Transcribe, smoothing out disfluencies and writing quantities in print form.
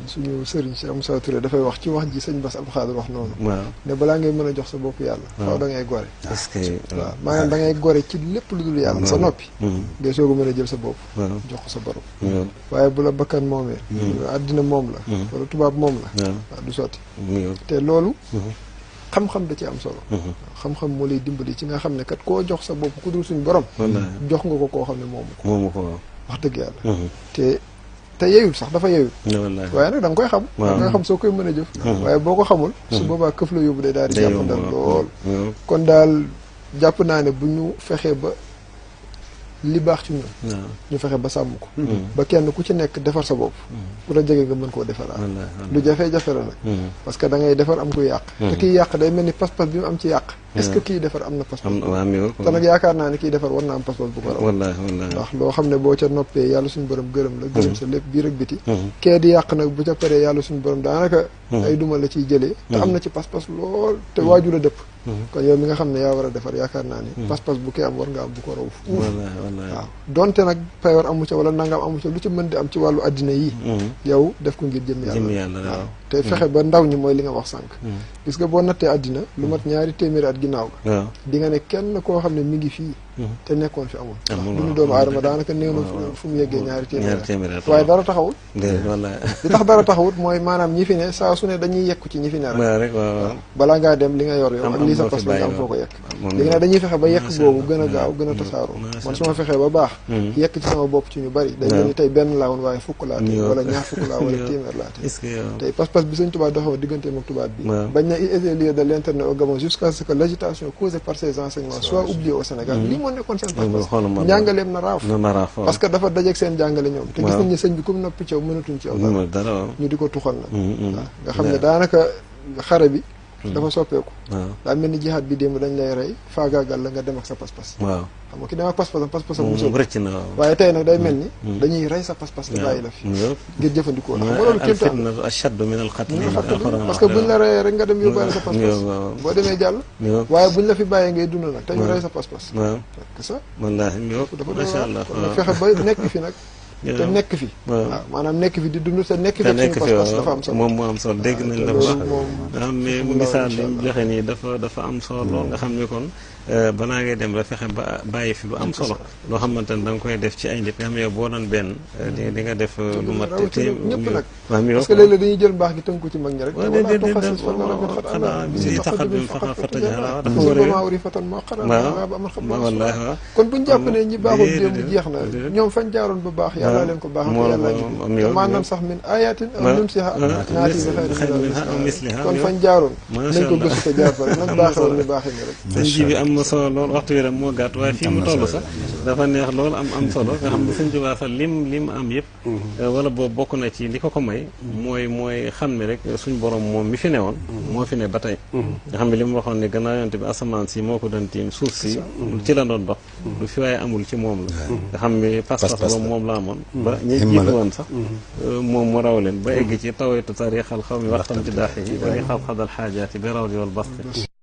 suñu sëriñ si Moussa Touré dafay wax ci wax ji sëñ Bass Abdou Khadre wax noonu. waaw ne balaa ngay mën a jox sa bopp yàlla. faaw da ngay gore. est-ce que waaw maanaam da ngay gore ci lépp lu dul yàlla. sa noppi. ngay soog a mën a jël sa bopp. jox ko sa borom. waaye bu la bakkan moomee. àddina moom la. wala tubaab moom la. waaw du sotti. te loolu. xam-xam da ci am solo. xam-xam moo lay dimbali ci nga xam ne kat koo jox sa bopp ku dul suñu borom. jox nga ko koo xam ne moomu ko. wax dëgg yàlla. te yeyul sax dafa yeyul. waaye nag da nga koy xam. da nga xam soo koy mën a jëf. waaye boo ko xamul. su boobaa këf la yóbbu day daal di jàpp dal lool. kon daal jàpp naa ne bu ñu fexee ba li baax ci ñun. ñu fexe ba sàmm ko. ba kenn ku ci nekk defar sa bopp. ku la jege nga mën koo defaraat. lu jafe-jafe la nag. parce que da ngay defar am kuy yàq. te kiy yàq day mel ni pas-pas bi mu am ci yàq. est-ce que kii defar am na pas-pas. te nag yaakaar naa ne kii defar war na am pas-pas bu ko raw. ndax loo xam ne boo ca noppee yàlla suñu borom gërëm la. gërëm sa lépp biir ak biti. kee di yàq nag bu ca paree yàlla suñu borom daanaka. ay duma la ciy jëlee. te am na ci pas-pas lool te waaju la dëpp. kon yow mi nga xam ne yaa war a defar yaakaar naa ni. pas-pas bu kee am war nga am bu ko raw fuuf. waaw donte nag payoor amu ca wala nangam amu ca lu ci mën di am ci wàllu addina yi. yow def ko ngir jëm yàlla. waaw te fexe ba ndaw ñi mooy li nga wax sànq. gis nga boo nattee addina lu mat 200 at ginnaaw ga di nga ne kenn koo xam ne mi ngi fii te nekkoon fi amul ndax bu ñu doomu aadama daanaka néew na fu mu yeggee 200 at waaye dara taxawul li tax dara taxawut mooy maanaam ñi fi ne saa su ne dañuy yekku ci ñi fi ne rek balaa ngaa dem li nga yor yow ak lii sa pos nga am foo ko yekk léegi nag dañuy fexe ba yekk boobu gën a gaaw gën a tasaaroo man su ma fexee ba baax yekk ci sama bopp ci ñu bari day mel ni tey benn laa woon waaye fukk laa tey wala ñaar fukk laa wala téeméer laa tey tey pas-pas bi Sëñ Tuubaa doxoo digganteem ak tubaab bi bañ na il était lieu de l'internet au Gabon jusqu'à ce que l'agitation causée par ces enseignements soit oubliée au Sénégal lii moo nekkoon seen pas-pas njàngaleem na raaf parce que dafa dajeeg seen njàngale ñoom te gis nañ ne sëñ bi comme noppi ci yow mënatuñ ci yow dara ñu di ko tuxal nag waaw nga xam ne daanaka xare bi dafa soppeeku daa mel ni jihaad bi démb dañ lay rey faagaagal la nga dem ak sa pas-pas xam nga ki dem ak pas-pasam musul waaye tey nag day mel ni dañuy rey sa pas-pas la bàyyi la fi ngir jëfandikoo la xam nga loolu kéemtaan parce que buñ la reyee rek nga dem yóbbaale sa pas-pas boo demee jàll waaye buñ la fi bàyyee ngay dund nag te ñu rey sa pas-pas que ça dafa doon fexe ba nekk fi nag te nekk fi waaw maanaam nekk fi di dund te nekk fi suñu pas-pas dafa am solo moom moo am solo dégg nañ la bu baax nga xam ne misaal li mu joxe nii dafa am solo lool nga xam ne kon banaa ngay dem rek fexe ba bàyyi fi lu am solo loo xamante ne da nga koy def ci ay nit nga xam ne yow boo doon benn di nga def lu mat ñëpp nag parce que léeg-léeg dañuy jël mbaax gi tënku ci mag ñi rek si taxadum fatajaxala dafa wari fatan moo xara ba amal xam wallaahi kon buñu jàpp ne ñi baaxul démb jeex na ñoom fañ jaaroon ba baax yàlla leen ko baax yàlla ñu maanaam sax min ayatin aw nunsiha naati bi xayrin misliha kon fañ jaaroon nañ ko gëstu te jaar fa rek nañ baaxewoon ñu baaxee ni rek am solo lool waxtu wi rek moo gàtt waaye fii mu toll sax dafa neex lool am solo nga xam ne Sëñ Tuubaa sax lim am yëpp wala boobu bokk na ci li ko may mooy xam ne rek suñ borom moom mi fi newoon moo fi ne ba tey nga xam ne li mu waxoon ne gannaaw yonte bi asamaan si moo ko doon tiim suuf si ci la doon dox lu fi waaye amul ci moom la nga xam ne pas-pas boobu moom la amoon ba ñi jiitu woon sax moom mu raw leen ba egg ci tawaytu tarixal xaw mi waxtam ci daax yi wa xal xadal xaajaati bi raw di wal basti